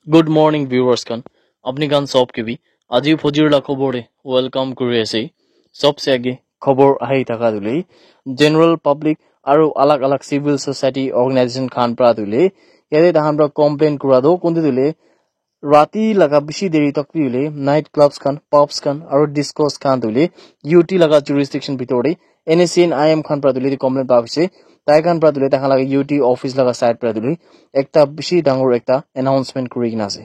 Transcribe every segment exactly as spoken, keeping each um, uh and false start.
Good morning viewers khan. Apni khan sob ke bi aji phojir la khobor de welcome kuri ase. Sob se age khobor ahi thaka dule general public aru alag alag civil society organization khan pra dule yate tahan pra complain kura do kuntu dule rati laga bishi deri tak bi hule night clubs khan, pubs khan aru discos khan dule U T laga jurisdiction bitor de N S C N I M khan pra dule complain pa bise. Tai khan pra dule tahan laga U T office laga side pra dule ekta bishi dangor ekta announcement kuri kena ase.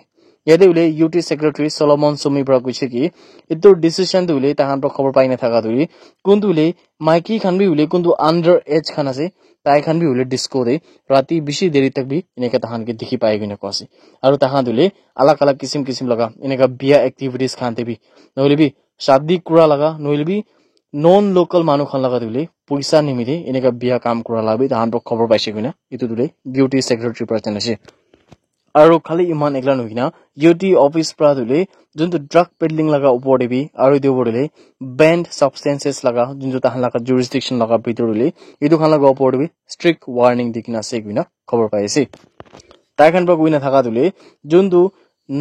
Yate hule U T secretary Solomon Sumi pra kuishe ki etu decision tu hule tahan pra khobor pai na thaka tu hule kuntu hule maiki khan bi hule kuntu under age khan ase tai khan bi hule disco de rati bishi deri tak bi eneka tahan ke dikhi pai kena koa ase. Aru tahan tu hule alag alag kisim kisim laga eneka bia activities khan te bi nohole bi shadi kura laga nohole bi non local manu khan laga tu hule poisa nimite eneka bia kam kura laga bi tahan pra khobor paise kena etu tu hule U T secretary pra jana ase. Aru khali iman ekla nohoi kena U T office pra tu hule juntu drug peddling laga upor de bi aru etu upor de hule banned substances laga juntu tahan laga jurisdiction laga bitor de hule etu khan laga upor de bi strict warning di kena ase kena khobor pai ase. Tai khan pra koi na thaka tu hule juntu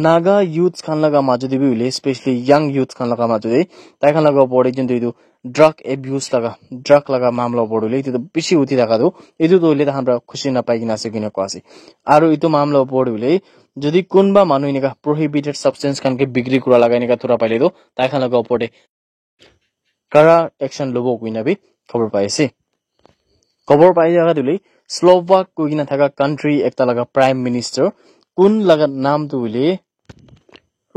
Naga youths khan laga majo de bi hule specially young youths khan laga majo de tai khan laga upor de juntu etu drug abuse laga drug laga mamla upor de hule etu tu bishi uthi thaka tu etu tu hule tahan pra khushi na pai kena ase kena koa ase. Aru etu mamla upor de hule jodi kunba manu eneka prohibited substance khan ke bikri kura laga eneka thura paile tu tai khan laga upor de kara action lobo koina bi khobor pai ase. Khobor pai jaga tu hule Slovak koi kena thaka country ekta laga prime minister kun laga naam tu hule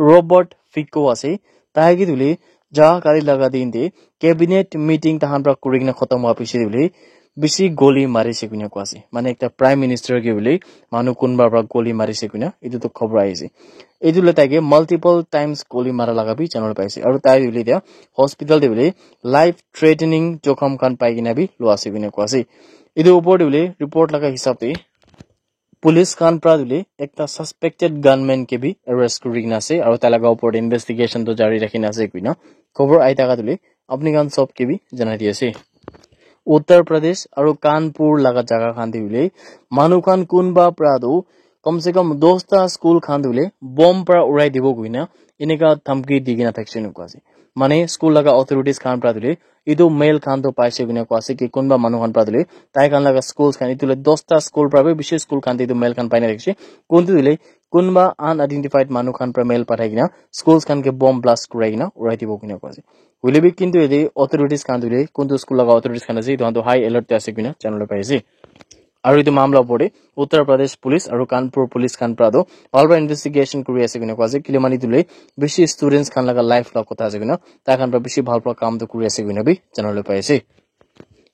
Robert Fico ase. Tai ke tu hule ja kali laga din de cabinet meeting tahan pra kuri kena khotom hua piche de hule bishi goli marise kena koa ase. Mane ekta prime minister ke hule manu kunba pra goli marise kena etu tu khobor ahi ase. Etu le tai ke multiple times goli mara laga bi janabole pai ase aru tai hule dia hospital de hule life threatening jokham khan pai kena bi lua ase kena koa ase. Etu upor de hule report laga hisab de police khan pra hule ekta suspected gunman ke bi arrest kuri kena ase aru tai laga upor de investigation tu jari rakhi kena ase kena khobor ahi thaka tu hule apni khan sob ke bi janai di ase. Uttar Pradesh aru Kanpur laga jaga khan te hule manu khan kunba pra tu kam se kam dosta school khan tu hule bomb pra urai dibo koina eneka dhamki di kena thakise kena koa ase. Mane school laga authorities khan pra tu hule etu mail khan tu paise kena koa ase ki kunba manu khan pra tu hule tai khan laga schools khan etu le dosta school pra bi bishi school khan te etu mail khan pai na thakise kuntu tu hule kunba unidentified manu khan pra mail pathai kena schools khan ke bomb blast kurai kena urai dibo kena koa ase. Hoile bi kintu yate authorities khan tu hule kuntu school laga authorities khan ase etu khan tu high alert te ase kena janabole pai ase. Aru etu mamla upor de Uttar Pradesh police aru Kanpur police khan pra tu bhal pra investigation kuri ase kena koa ase kile mane tu hule bishi students khan laga life la kotha ase kena tai khan pra bishi bhal pra kam tu kuri ase kena bi janabole pai ase.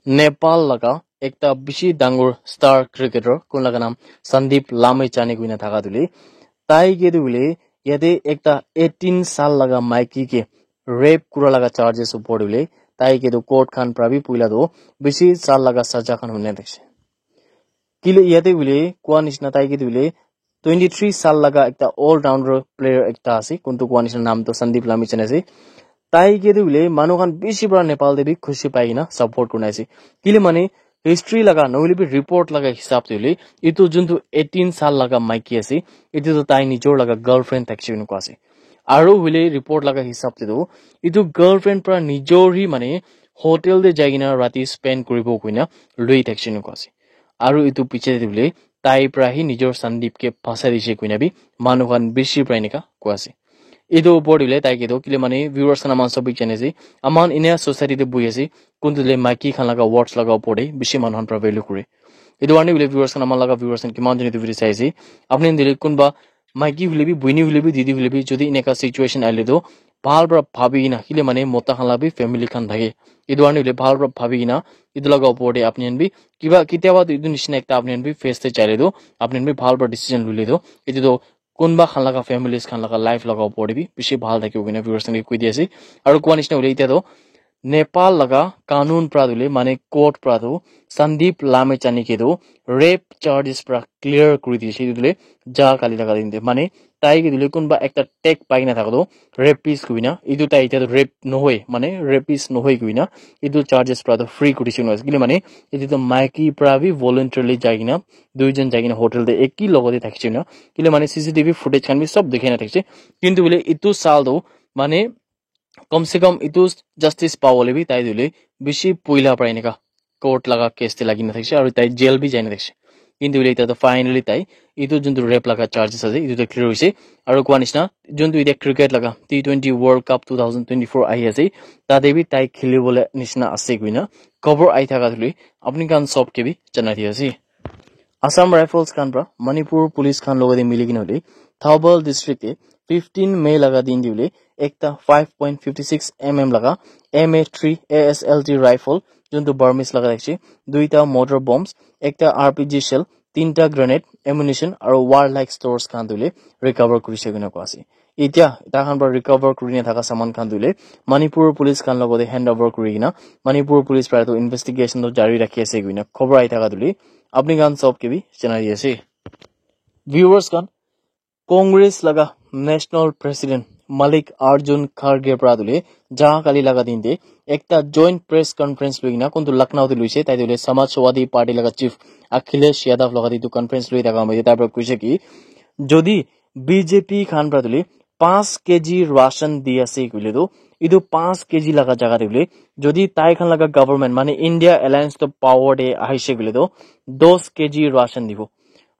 Nepal laga ekta bishi dangor star cricketer kun laga naam Sandeep Lammichhane koi kena thaka tu hule tai ke tu hule yate ekta eighteen saal laga maiki ke rape kura laga charges upor de hule tai ke tu court khan pra bi puila tu bishi saal laga saja khan hune thakise. Kile yate hule koa nishina tai ke tu hule twenty three saal laga ekta all rounder player ekta ase kuntu koa nishina naam tu Sandeep Lammichhane ase. Tai ke tu hule manu khan bishi pra Nepal de bi khushi pai kena support kurina ase. Kile mane history laga nohole bi report laga hisab te hule etu juntu eighteen saal laga maiki ase etu tu tai nijor laga girlfriend thakise kena koa ase. Aru hule report laga hisab te tu etu girlfriend pra nijor hi mane hotel te jai kena rati spend kuribo koina lui thakise kena koa ase. Aru etu piche te hule tai pra hi nijor Sandeep ke phasai dise koina bi manu khan bishi pra eneka koa ase. Etu upor te hule tai ke tu kile mane viewers khan aman sob bi jane ase aman India society te buhi ase kuntu le maiki khan laga words laga upor te bishi manu khan pra value kure. Etu karne hule viewers khan aman laga viewers khan kiman jane etu video sai ase apni khan dile kunba maiki hule bi buini hule bi didi hule bi jodi eneka situation ahile tu bhal pra bhabi kena kile mane mota khan la bi family khan thake etu karne hule bhal pra bhabi kena etu laga upor te apni khan bi kiba ketiaba tu etu nishina ekta apni khan bi face te jaile tu apni khan bi bhal pra decision lule tu etu tu kunba khan laga families khan laga life laga upor te bi bishi bhal thakibo koina viewers khan ke koi di ase. Aru koa nishina hule etia tu Nepal laga kanun pra tu hoile mane court pra tu Sandeep Lamechhani ke tu rape charges pra clear kuri dise. Etu tu hoile ja kali laga din te mane tai ke tu hoile kunba ekta tag pai kena thaka tu rapist koi na, etu tai etia tu rape nohoi, mane rapist nohoi koi na etu charges pra tu free kuri dise koi na ase. Kile mane etu tu maiki pra bi voluntarily jai kena, duijon jai kena hotel te eki logote thakise koi na. Kile mane C C T V footage khan bi sob dikhai na thakise. Kintu hoile etu saal tu mane kom se kom etu justice pabole bi tai tu hoile bishi puila pra eneka court laga case te lagi na thakise aru tai jail bi jai na thakise. Kintu hoile etia tu finally tai etu juntu rape laga charges ase, etu tu clear hoise. Aru koa nishina, juntu etia cricket laga T twenty World Cup two thousand twenty-four ahi ase, tate bi tai kheli bole nishina ase koi na khobor ahi thaka tu hoile apni khan sob ke bi janai di ase. Assam Rifles khan pra Manipur Police khan logote mili kena hoile Thoubal district te fifteen May laga din te hoile ekta five point fifty six M M laga M A three A S L T rifle, juntu Burmese laga thakise, duita mortar bombs, ekta R P G shell, tinta grenade, ammunition aru warlike stores khan tu hoile recover kurise koi na koa ase. Etia tai khan pra recover kuri na thaka saman khan tu hoile Manipur Police khan logote hand over kuri kena Manipur Police pra tu investigation tu jari rakhi ase koi na khobor ahi thaka tu hoile apni khan sob ke bi janai di ase. Viewers khan, Congress laga National President Mallikarjun Kharge pra tu hoile ja kali laga din te ekta joint press conference loi kena kuntu Lucknow te loise, tai tu hoile Samajwadi Party laga chief Akhilesh Yadav logote etu conference loi thaka moi tai pra koise ki jodi B J P khan pra tu hoile five K G ration di ase koile tu etu five K G laga jaga te hoile jodi tai khan laga government mane India Alliance to power te ahise koile tu ten K G ration dibo.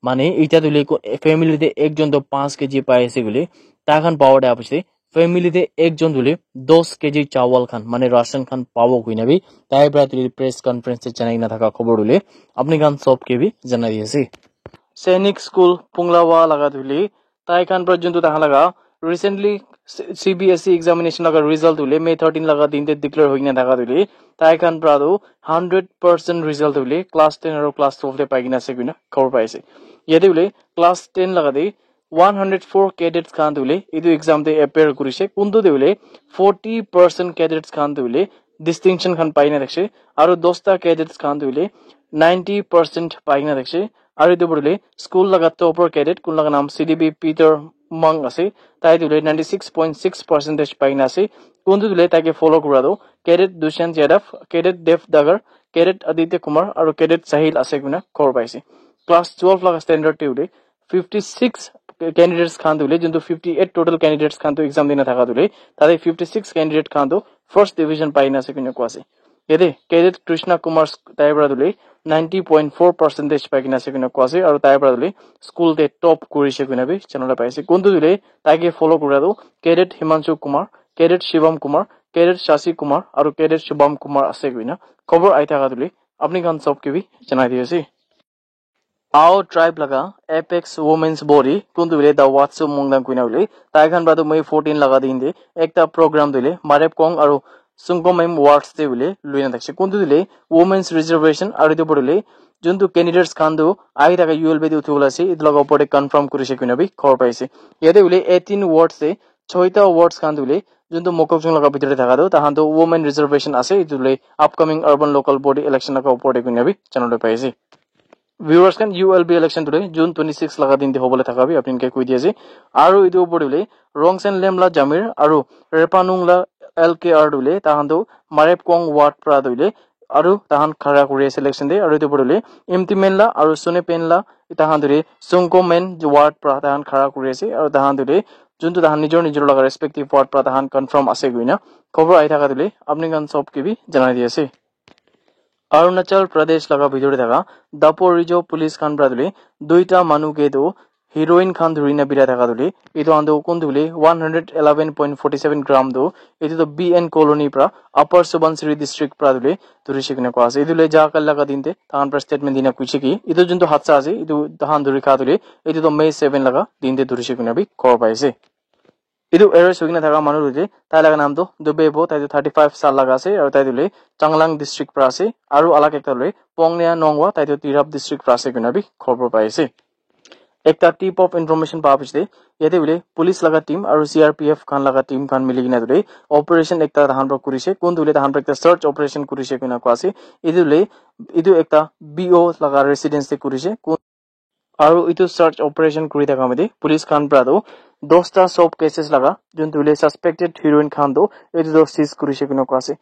Mane etia tu hoile ko family te ekjon tu five K G pai ase koile tai khan power te ahise family te ekjon tu hoile ten K G chawal khan mane ration khan pabo koi na bi tai pra tu hoile press conference te janai na thaka khobor tu hoile apni khan sob ke bi janai di ase. Sainik School Punglawa laga tu hoile tai khan pra juntu tai khan laga recently C B S E examination laga result tu hoile May thirteen laga din te declare hoi kena thaka tu hoile tai khan pra tu hundred percent result tu hoile class ten aru class twelve te pai kena ase koi na khobor pai ase. Yate hoile class ten laga te one hundred four cadets khan tu hoile etu exam te appear kurise. Kuntu te hoile forty percent cadets khan tu hoile distinction khan pai na thakise aru dosta cadets khan tu hoile ninety percent pai kena thakise. Aru etu pura hoile school laga topper cadet kun laga naam C D B Peter Mang ase. Tai tu hoile ninety six point six percentage pai kena ase. Kuntu tu hoile tai ke follow kura tu cadet Dushyant Yadav, cadet Dev Dagar, cadet Aditya Kumar aru cadet Sahil ase koi na khobor pai ase. Class twelve laga standard te hoile fifty six candidates khan tu hoile juntu fifty eight total candidates khan tu exam dina thaka tu hoile tate fifty six candidate khan tu first division pai na ase koi na koa ase. Yate cadet Krishna Kumar tai pra tu hoile ninety point four percentage pai kena ase koi na koa ase aru tai pra tu hoile school te top kurise koi na bi janai pai ase. Kuntu tu hoile tai ke follow kura tu cadet Himanshu Kumar, cadet Shivam Kumar, cadet Shashi Kumar aru cadet Shubham Kumar ase koi na khobor ahi thaka tu hoile apni khan sob ke bi janai di ase. Ao tribe laga apex women's body kuntu hoile the Watsu Mongdang koi na hoile tai khan pra tu May fourteen laga din te ekta program tu hoile Marepkong aru Sungkomem wards te hoile loi na thakise. Kuntu hoile women's reservation aru etu pura hoile juntu candidates khan tu ahi thaka U L B te uthi bole ase, etu laga upor te confirm kurise koi na bi khobor pai ase. Yate hoile eighteen wards te choita wards khan tu hoile juntu Mokokchung laga bhitor te thaka tu tai khan tu women reservation ase, etu hoile upcoming urban local body election laga upor te koi na bi janai pai ase. Viewers khan, U L B election tu hoile June twenty six laga din te hobole thaka bi apni ke koi di ase. Aru etu upor te hoile Rongsen Lem la Jamir aru Repanung la L K R tu hoile tai khan tu Marepkong ward pra tu hoile aru tai khan khara kuri ase election te. Aru etu upor te hoile Imtimen la aru Sunepen la tai khan tu hoile Sungkomen ward pra tai khan khara kuri ase aru tai khan tu hoile juntu tai khan nijor nijor laga respective ward pra tai khan confirm ase koi na khobor ahi thaka tu hoile apni khan sob ke bi janai di ase. Arunachal Pradesh laga bhitor te thaka Dapo Rizho police khan pra tu hoile duita manu ke tu heroin khan dhuri na birai thaka tu hoile etu khan tu kuntu hoile one hundred eleven point forty seven gram tu etu tu B N colony pra Upper Subansiri district pra tu hoile dhurise koi na koa ase. Etu hoile ja kali laga din te tai khan pra statement dina koise ki etu juntu hadsa ase etu tai khan dhuri kha tu hoile etu tu May seven laga din te dhurise koi na bi khobor pai ase. Etu arrest hoi kena thaka manu tu hoile tai laga naam tu Dubebo, tai tu thirty five saal laga ase aru tai tu hoile Changlang district pra ase aru alag ekta tu hoile Pongnia Nongwa, tai tu Tirap district pra ase koi na bi khobor pai ase. Ekta tip of information pa piche de yate hoile police laga team aru C R P F khan laga team khan mili kena hoile operation ekta tahan pra kurise, kun tu hoile tahan pra ekta search operation kurise koina koa ase. Etu hoile etu ekta B O laga residence te kurise. Kun aru etu search operation kuri thaka mate police khan pra tu dosta soap cases laga juntu hoile suspected heroin khan tu etu tu seize kurise koina koa ase.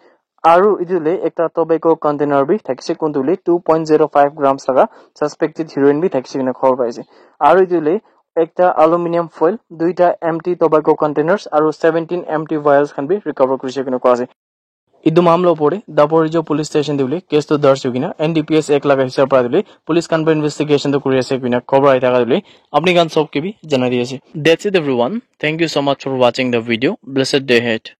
Aru etu hoile ekta tobacco container bi thakise, kun tu hoile two point zero five grams laga suspected heroin bi thakise koina khobor paise. Aru etu hoile ekta aluminium foil, duita empty tobacco containers aru seventeen empty vials khan bi recover kurise koina koa ase. Etu mamla opor te Daborejo police station te hoile case tu darj hoi kena N D P S Act laga hisab pra hoile police khan pra investigation tu kuri ase koina khobor ahi thaka hoile apni khan sob ke bi janai di ase. That's it everyone. Thank you so much for watching the video. Blessed day ahead.